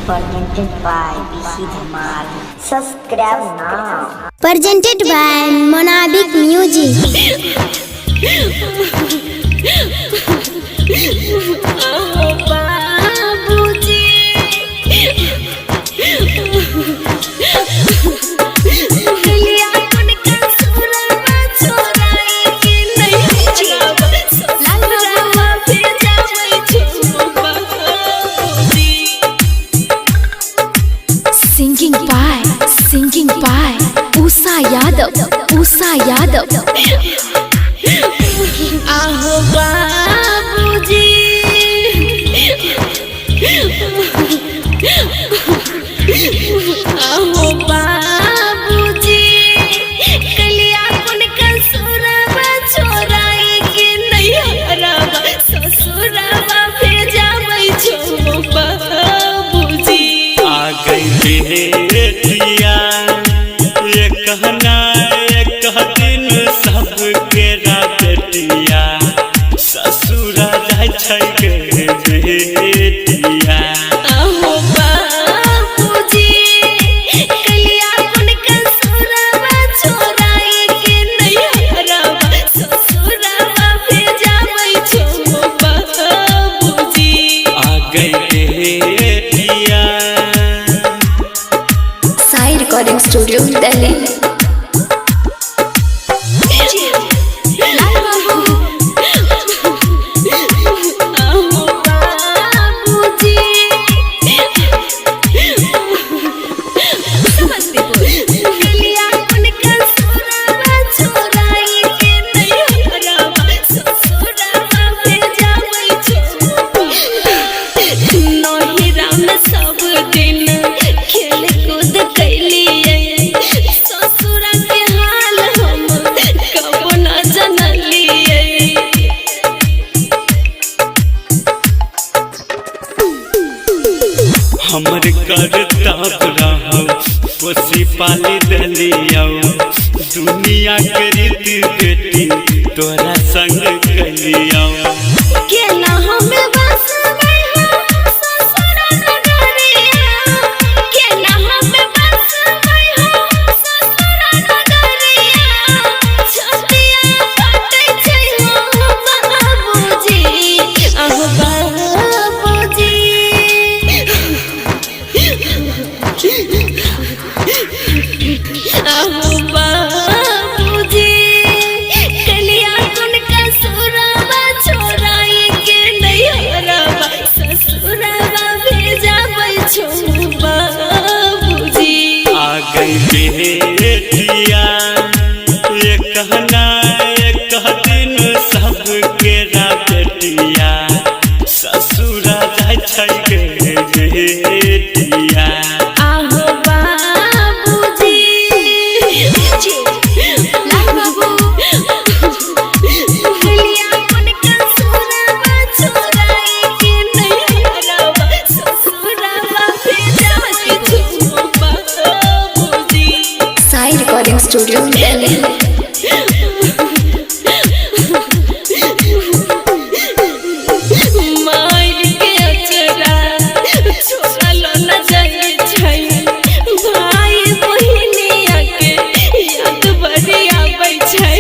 Presented by BC Dhamal. Subscribe now. Presented by Monabik Music. Singing by Usha Yadav, Usha Yadav. आहो बाबूजी, आहो बाबूजी, कलिया कुन कसुरवा छोराई के नैहरवा ससुरवा भेजाबै छौ बाबूजी। आ गई बेटिया, ये कहना एक दिन सबके बेटिया ससुरा जाइ छै गे बेटिया। आहो बाबूजी, कलिया कुन कसुरवा छोराई के नैहरवा ससुरवा भेजाबै छौ बाबूजी। आ गई बेटिया। Sai recording studio Delhi. आहो बाबूजी, कलिया कुन कसुरवा छोराई के नैहरवा ससुरवा भेजाबै छौ। नहिरा में सब दिन खेल कूद कैलियै, ससुरा के हाल हम कबो न जनलियै। हमर करतब रहौ पोसी पाली देलियौ, दुनिया के रीति बेटी तोरा संग कलियौ। केना हमे बसबै हो ससुर नगरिया, केना हमे बसबै हो ससुर नगरिया, छतिया फाटै छै हो बाबूजी। आहो बाबूजी, आहो बाबूजी, कलिया कुन कसुरवा छोराई के नैहरवा ससुरवा भेजाबै छौ बाबूजी। आ गई बेटिया, ये कहना एक दिन सबके बेटिया ससुरा जाइ छै गे बेटिया। आहो बाबूजी, कलिया कुन कसुरवा छोराई के नैहरवा ससुरवा भेजाबै छौ बाबूजी। Sai recording studio Delhi. माय के अचरा छोड़ल न जाइ छै, भाय बहिनिया के याद बड़ी आबै छै।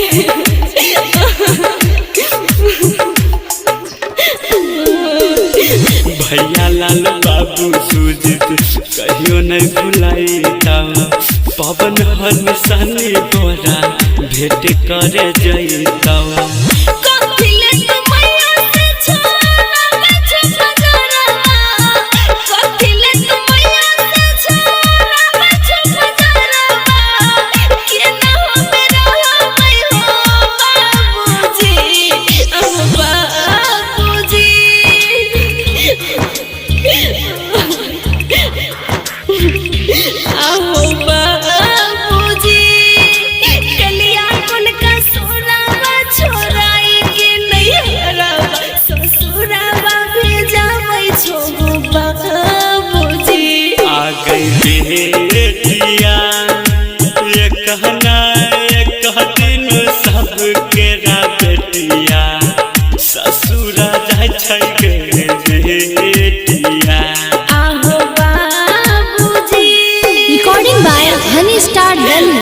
भैया लाल बाबू सुजित कहियो नहीं भुलाइता, पवन हन सनी तोरा भेंट करे जइता। कथिले तुमैया से छोड़ाबै छौ बजरवा, कथिले तुमैया से छोड़ाबै छौ बजरवा, केना हमे रहबै हो बाबूजी। आहो बाबूजी, आहो बाबूजी, कलिया कुन कसुरवा छोराई के नैहरवा ससुरवा भेजाबै छौ बाबूजी। आ गई बेटिया, ये कहना एक दिन सबके बेटिया ससुरा जाइ छै गे।